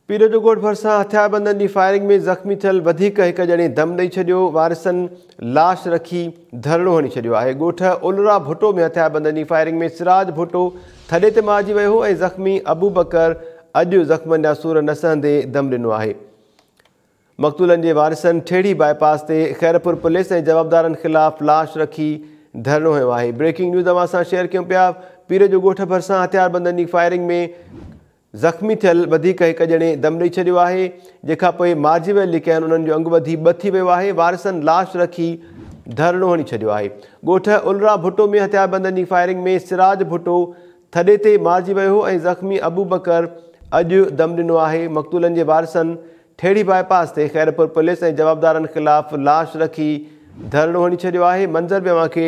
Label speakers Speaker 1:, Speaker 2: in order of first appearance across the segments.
Speaker 1: پير جو ڳوٺ ڀرسان هٿياربندن جي فائرنگ ۾ زخمي ٿيل وڌيڪ هڪ ڄڻي دم ڏئي ڇڏيو، وارثن لاش رکي ڌرڻو هڻي ڇڏيو آهي. ڳوٺ الرا ڀٽو ۾ هٿياربندن جي فائرنگ ۾ سراج ڀٽو ٿڏي تي مارجي ويو هو ۽ زخمي ابوبڪر اڄ زخمن جا سور نه سهندي دم ڏنو آهي. مقتولن جي وارثن ٺيڙهي باء پاس تي خيرپور پوليس ۽ جوابدارن خلاف لاش رکي ڌرڻو هنيو آهي. بريڪنگ نيوز اوهان سان شيئر ڪيون پيا، پير جو ڳوٺ ڀرسان هٿياربندن جي فائرنگ ۾ زخمي ٿيل وڌيڪ هڪ ڄڻي دم ڏئي ڇڏيو آهي، جنهن کان پوء مارجي ويل جيڪي آهن انهن جو انگ وڌي 2 ٿي ويو آهي، وارثن لاش رکي ڌرڻو هڻي ڇڏيو آهي. ڳوٺ الرا ڀٽو ۾ هٿياربندن جي فائرنگ ۾ سراج ڀٽو ٿڏي تي مارجي ويو هو ۽ زخمي ابوبڪر اڄ دم ڏنو آهي، مقتولن جي وارثن ٺيڙهي باء پاس تي خيرپور پوليس ۽ جوابدارن خلاف لاش رکي ڌرڻو هڻي ڇڏيو آهي. منظر به اوهان کي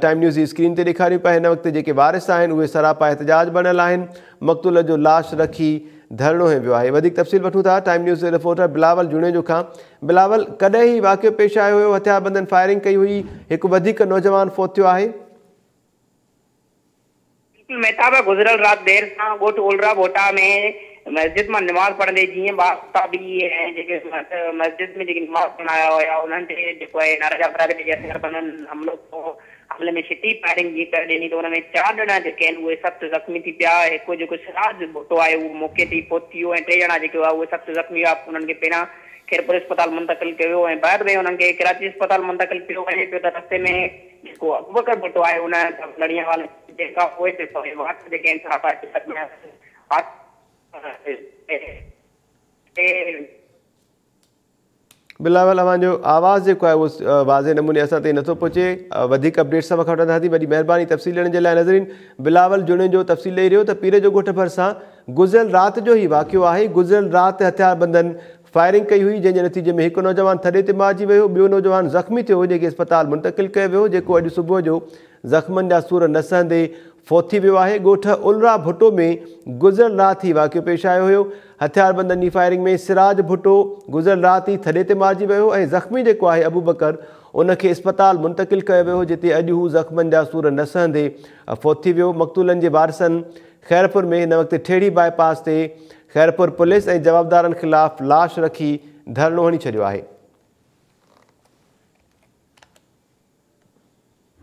Speaker 1: ٽائيم نيوز جي اسڪرين تي ڏيکاريون پيا. هن وقت جيڪي وارث آهن اهي سراپا احتجاج بڻيل آهن. مقتول جو لاش رکي ڌرڻو هنيو ويو آهي. وڌيڪ تفصيل وٺون ٿا ٽائيم نيوز جي رپورٽر بلاول جوڻيجو کان. بلاول، ڪڏهن هي واقعو پيش آيو هيو؟ هٿياربندن فائرنگ ڪئي هئي، هڪ وڌيڪ نوجوان فوت ٿيو آهي.
Speaker 2: بلڪل مهتاب، گذريل رات دير سان ڳوٺ اولرا ڀوٽا ۾ مسجد مان نماز پڙهندي جيئن ٻار ستا به ۽ جيڪي مسجد ۾ جيڪي نماز پڙهڻ آيا هيا انهن تي جيڪو آهي ناراجا برادري جي هٿياربندن حملو ڪيو، حملي ۾ شديد فائرنگ جيئن ڪري ڏني ته ان ۾ 4 ڄڻا جيڪي آهن اهي سخت زخمي ٿي پيا، هڪ جيڪو سراج ڀٽو آهي اهو موقعي تي ئي فوت ٿي ويو ۽ 3 ڄڻا جيڪي هئا اهي سخت زخمي هئا انهن کي پهريان خيرپور اسپتال منتقل ڪيو ويو ۽ بعد ۾ انهن کي ڪراچي اسپتال منتقل ڪيو وڃي پيو ته رستي ۾ جيڪو ابوبڪر ڀٽو آهي ان لڙيان والي جنهن کان پوء تي پوء واٽ جيڪي آهن سراپا احتجاج ۾
Speaker 1: بلاول اوهان جو آواز جيڪو آهي اهو واضح نموني اسان تائين نٿو پهچي، وڌيڪ اپڊيٽس اوهان کان وٺنداسين. وڏي مهرباني تفصيل ڏيڻ جي لاء. ناظرين بلاول جوڻيجو تفصيل ڏئي رهيو ته پير جو ڳوٺ ڀرسان گذريل رات جو هي واقعو آهي، گذريل رات هٿياربندن فائرنگ ڪئي هئي جنهن جي نتيجي ۾ هڪ نوجوان ٿڏي تي مارجي ويو، ٻيو نوجوان زخمي ٿيو هو جنهن کي اسپتال منتقل ڪيو ويو جيڪو اڄ صبح جو زخمن جا سور نه سهندي فوت ٿي ويو آهي. ڳوٺ الرا ڀٽو ۾ گذريل رات هي واقعو پيش آيو هيو. هٿياربندن جي فائرنگ ۾ سراج ڀٽو گذريل رات ئي ٿڏي تي مارجي ويو ۽ زخمي جيڪو آهي ابوبڪر ان کي اسپتال منتقل ڪيو ويو جتي اڄ هو زخمن جا سور نه سهندي فوت ٿي ويو. مقتولن جي وارثن خيرپور ۾ هن وقت ٺيڙهي باء پاس تي خيرپور پوليس ۽ جوابدارن خلاف لاش رکي ڌرڻو هڻي ڇڏيو آهي.